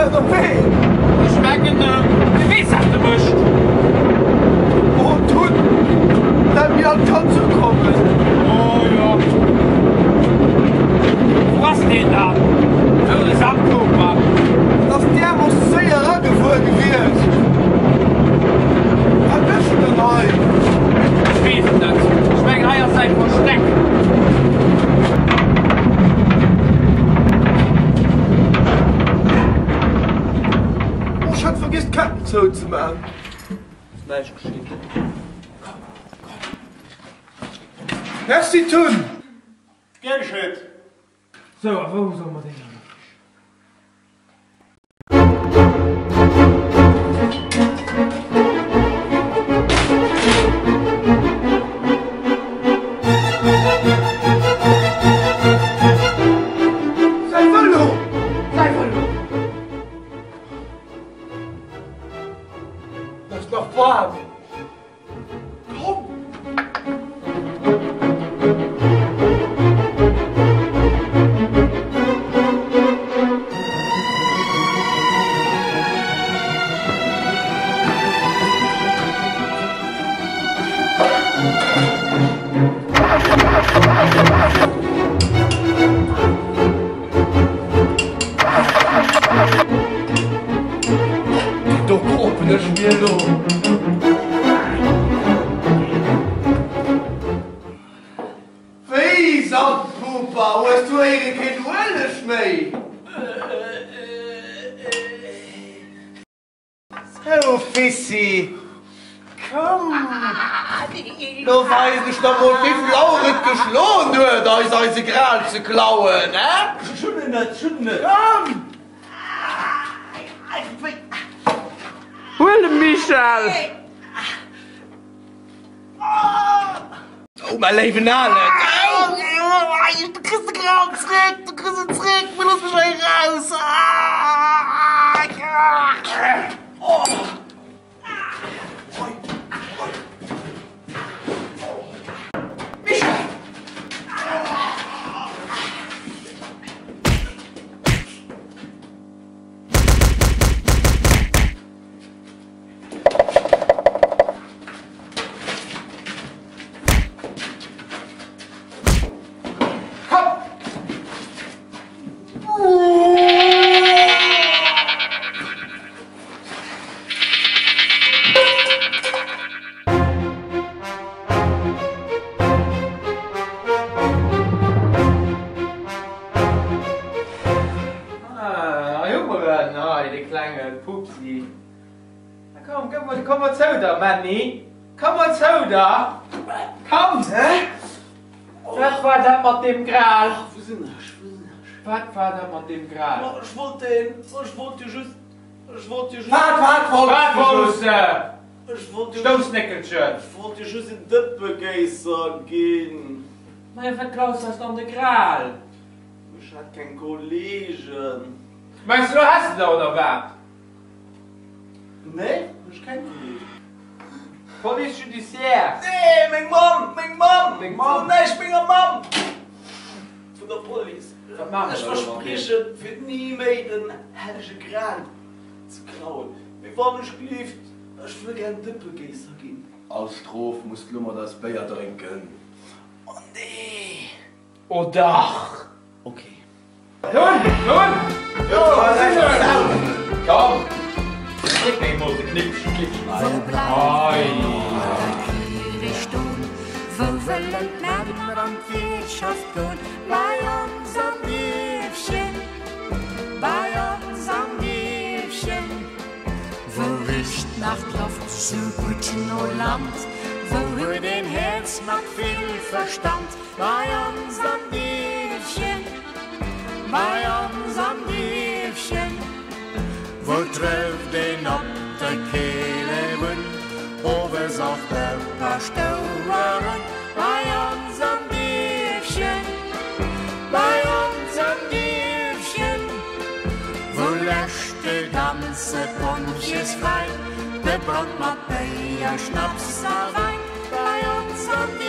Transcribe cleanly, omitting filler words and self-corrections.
kënnt op een. Ech mengen, dee weess, wat e mécht. Oh, Tun, dat mir an d'Kand zoukommen. Oh jo. Wou ass deen dann? Wou de Sam Cooper? Et ass därmoosse séier eragefuer gewiescht. Wat mécht en dann hei? Ech weess et net. Ech mengen, hei ass säi Versteck. Oh, ech hat vergiess d'Ketten zouzemaachen. Ass näischt geschitt. Komm, komm. Merci Tun! Gär geschétt. Sou, a wou solle mer deen dann elo? Säi Vëlo! Säi Vëlo! En ass nach waarm. Komm! Do kropen ech mir elo. Wéi, Sandpuper, hues du éiere keen Ueleg méi? Sou, Fissi, komm, lo weisen ech der mol, wéivill Auer et geschloen huet, eis eise Gral ze klauen, hä? Ech hunn en net, ech hunn en net. Komm! Huel e Michel! Oh, mäi léiwen Alex! Du kriss de Gral zréck! Du kriss en zréck! Mee looss mech hei eraus! Ah, hei hu mer en, hei de klenge Pupsi. Na komm, gëff mol, komm mol zou der, Männi. Komm mol zou der. Komm! Wat war dat mat deem Gral? Wou sinn ech? Wou sinn ech? Wat war dat mat deem Gral? Ma ech wollt deen, ech wollt jo just, ech wollt jo just. Wat, wat wollts Wat du wollts just? de? Ech wollt jo. Stoussnéckelchen! Ech wollt jo just en Dëppegéisser ginn. Majo, wat klaus eis dann de Gral? Ech hat keng Kollegen. Mengs de, lo häss de der, oder wat? Nee, ech keng Kolleegen. Police judiciaire! Nee, meng Mamm! Meng Mamm! Deng Mamm? So näischt menger Mamm! Vun der Police. Wat maache mer Ech da elo mat deem? verspriechen, fir ni méi den hellege Gral ze klauen. Mee wann ech gleeft, ech wëll gär en Dëppegéisser ginn. Als Strof muss d'lo mat eis Béier drénken. Oh nee! Oh dach! Okay. Nun, nun! Jo, Komm! Dréck meng mol de Knippchen, Knippchen hei. Wou bleift dat Kierich stoen? Wou wëllen d'Männer an d'Wirtschaft goen? Bei ons am Dierfchen, bei ons am Dierfchen. Wou richt nach d'Loft sou gutt no Land? Wou huet een Häerz mat vill Verstand? Bei ons am Dierfchen, bei ons am Dierfchen. Wou trëfft een op der Keelebunn owes och de Paschtoueren? Bei ons am Dierfchen, bei ons am Dierfchen. Wou läscht de ganze Pompjeesveräin de Brand mat Béier, Schnaps a Wäin? Bei ons am.